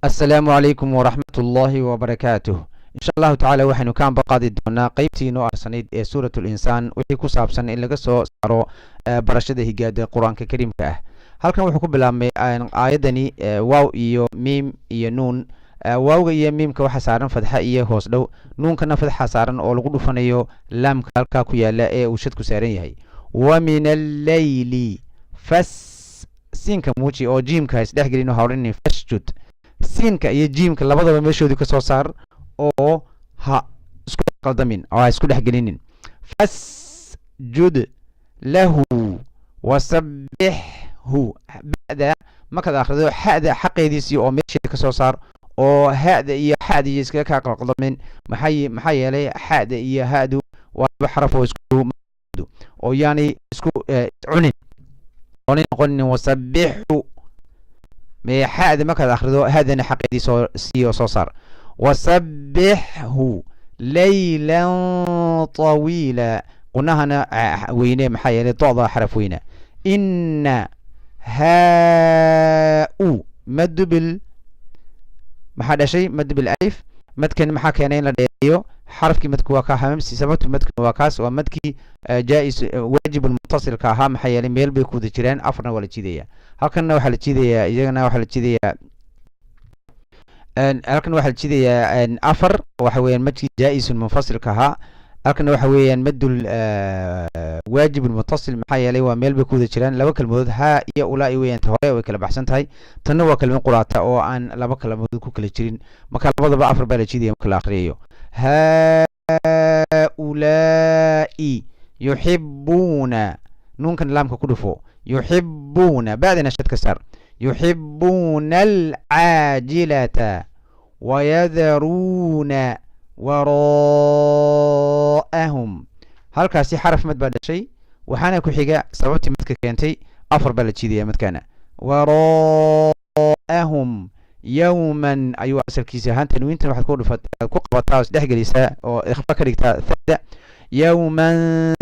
Asalaamu calaykum waraxmat ullaahi wabarakaatuh. Insha Allahu tacala waxaynu ka ambaqaadi doonaa qeybtii noo arsanayd ee Suurat Linsaan, wixii ku saabsan in laga soo saaro barashada higaada Qur-aanka Kariimka ah. Halkan wuxuu ku bilaabmay aayaddani waaw iyo miim iyo nuun. Waawga iyo miimka waxaa saaran fadxa iyo hoos dhow, nuunkana fadxa saaran oo lagu dhufanayo laamka halkaa ku yaala ee uu shadku saaran yahay. Wa min alleyli fas, siinka muuji oo jiimka ha isdhex gelin oo ha odhanin fasjud. Siinka iyo jiimka labadaba meeshoodii ka soo saar oo ha isku qaldamin oo ha isku dhex gelinin. Fasjud lahu wasabbixhu. Ba'da markaad akhrido, xa'da xaqeediisii oo meesheeda ka soo saar oo ha'da iyo xa'da iyo iskaga kaa qalqaldamin. Maxaa yeelay xa'da iyo ha'du waa laba xaraf oo isku oo yaanay isku cunin oonay noqonin. Wasabbixhu, xa'da markaad akhrido, hadana xaqeedii soo sii oo soo saar. Wasabbixhu laylan طawiila, qunahana weyne, maxaa yeelay do'da xaraf weyna. Ina haa-u madu bil, maxaa dhashay? Madu bil alif. Madkan maxaa keenay in la dheereeyo? Xarafkii madku waa ka hamamsi, sababtu madkuna waa kaas, waa madkii jaa-is waajib mutasilka ahaa, maxaa yeelay meel bay ku wada jiraan. Afarna waa la jiidaya. Halkanna waxaa la jiidayaa, iyagana waxaa la jiidayaa, halkan waxaa la jiidayaa afar, waxa weeyaan madkii jaa-isun munfasilka ahaa. Halkanna waxa weeyaan madul waajib mutasil, maxaa yeelay waa meel bay ku wada jiraan laba kelmadood, haa iyo ulaa weeyaan. Ta hore way kala baxsan tahay, tanna waa kelmad quraata oo aan laba kelmadood ku kala jirin. Marka labadaba afar baa la jiidaya marka la akhriyayo. Haulaa'i yuxibuuna, nuunkan laamka ku dhufo. Yuxibuuna, ba'dana shadka saar. Yuxibuuna alcaajilata wayadaruuna waraa'ahum. Halkaasi xaraf mad baa dhashay, waxaana ku xiga sababtii madka keentay. Afar baa la jiidaya madkaana. Waraa'ahum yawman ayuu asalkiisa ahaan. Tanwiintan waxaad ku dhufat, ku qabataa oo isdhex gelisaa oo ikhfa ka dhigtaa thada. Yawman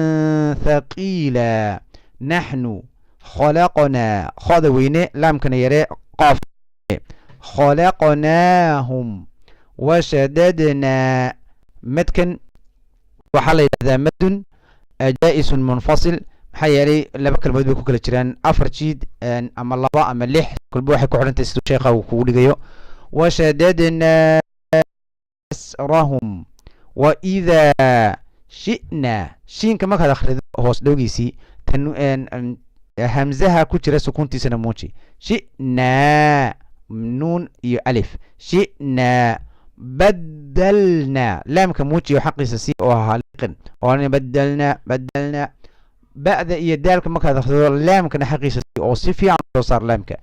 thaqiila. Naxnu khalaqnaa, khoda weyne, laamkana yare, qof. Khalaqnaahum washadadnaa. Madkan waxaa la yidhahdaa madun jaa-isun munfasil, maxaa yeelay laba kelmadood bay ku kala jiraan. Afar jiid ama laba ama lix, kolba waxay ku xidhantahay siduu sheekha uu kugu dhigayo. Washadadnaa asrahum wa idaa shi'naa. Shiinka markaad akhrido, hoos dhowgiisii tan hamzaha ku jira sukuuntiisana muuji. Shi'naa, nuun iyo alif. Shi'naa badalnaa, laamka muujiyo, xaqiisa si oo haliqin oo badelnaa, badelnaa. Ba'da iyo daalka markaad akhrido, laamkana xaqiisa si oo si fiican soo saar laamka.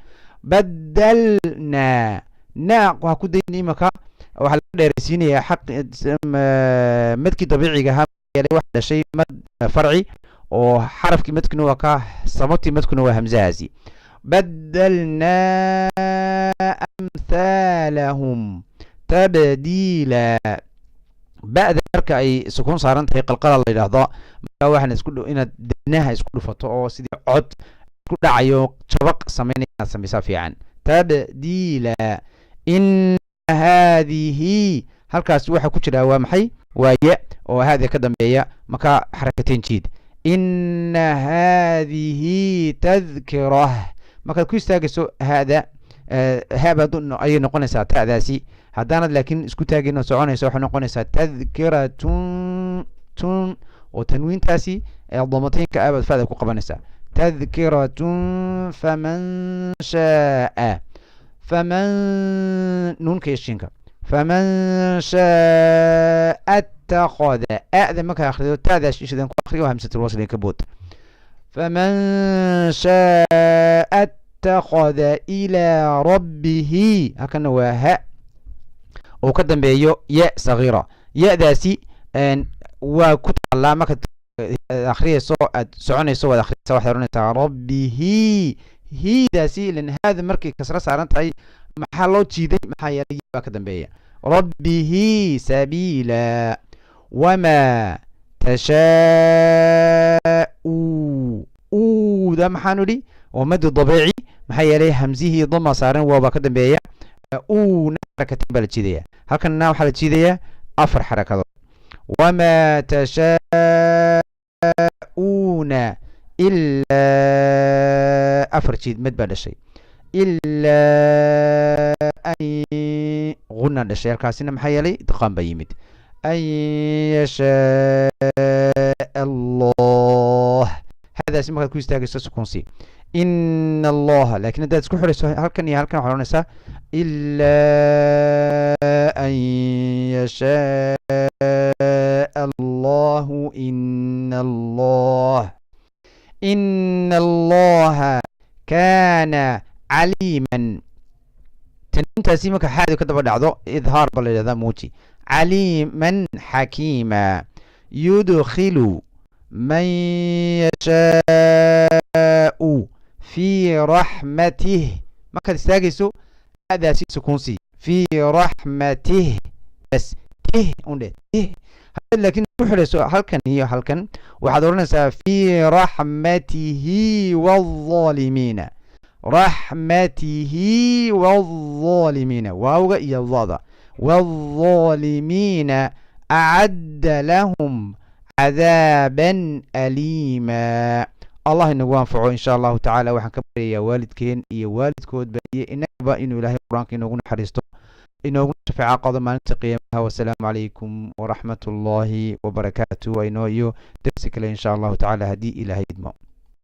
Badelnaa naa ha ku dayn. Imaka waxaa laga dheeraysiinayaa xaq madkii dabiiciga ahaa yeelay waxa dhashay mad farci oo xarafkii madkuna waa ka, sababtii madkuna waa hamzahaasi. Badelnaa amthaalahum tabdiila. Ba'da marka ay sukuun saaran tahay qalqala la yidhaahdo. Marka waxaan isku inaad debnaha isku dhufato oo sidii cod isku dhacayo jabaq sameynaya inaad samaysaa fiican. Tabdiila. In haadihi, halkaas waxa ku jira waa maxay? Waa ya oo haada ka dambeeya, marka xarakateen jiid. Ina haadihi tadkirah, markaad ku istaagayso haada, habaad ayay noqonaysaa ta'daasi. Haddaanad laakiin isku taagin oo soconayso, waxay noqonaysaa tadkiratun tun oo tanwiintaasi damataynka ah baad fa'da ku qabanaysaa. Tadkiratun faman shaaa. Faman, nuunka iyo shiinka. Faman shaaa attakhada. A'da markaa akhrido, ta'daas ishadan ku akhriyo, hamsatul wasliga ka bood. Faman shaaa attakhada ilaa rabbihi. Halkana waa ha uu ka dambeeyo ya sagiira. Ya-daasi waa ku taallaa markaad akhriyayso, aad soconayso waad akhriyaysa. Waxaad oranaysaa rabbihi. Hiidaasi ilan haada markay kasro saaran tahay maxaa loo jiiday? Maxaa yeelay baa ka dambeeya. Rabbihi sabiila. Wamaa tashaa'uu, uuda maxaanu idhi? Waa madu dabiici, maxaa yeelay hamzihii dama saaran, waa baa ka dambeeya. Tashaa'uuna xarakatain baa la jiidayaa. Halkanna waxaa la jiidayaa afar xarakadood. Wamaa tashaa'uuna ilaa, afar jiid mid baa dhashay, ilaa an guna dhashay. Halkaasina maxaa yeelay idqaam baa yimid. An yashaa Allah. Hadaasi markaad ku istaagayso sukuunsi ina Allaha, laakiin haddaad isku xidhayso halkan iyo halkan, waxaad odhanaysaa ilaa an yashaa Allahu ina Allah, ina Allaha kaana caliiman. Tanwiintaasi marka xaadi ka daba dhacdo idhaar ba la yidhahdaa, muuji. Caliiman xakiima. Yudkhilu man yashaau fii raxmatih. Markaad istaagayso adaasi sukuunsi, fii raxmatih bas, tih undhe tih. Haddaad laakiin ku xidhayso halkan iyo halkan, waxaad odhanaysaa fii raxmatihi waalظaalimiina, raxmatihi waalظaalimiina, waawga iyo dada, waalظaalimiina acadda lahum cadaaban aliima. Allah inagu anfaco in sha Allahu tacaala. Waxaan ka baryayaa waalidkeen iyo waalidkoodba iyo inagaba inuu Ilaahay Qur-aanka inoogu naxariisto, inoogu shafeeco qado maalinta qiyaamaha. Wasalaamu calaykum waraxmat ullaahi wabarakaatu. Aynoo iyo darsi kale in sha Allahu tacala, haddii Ilaahay idmo.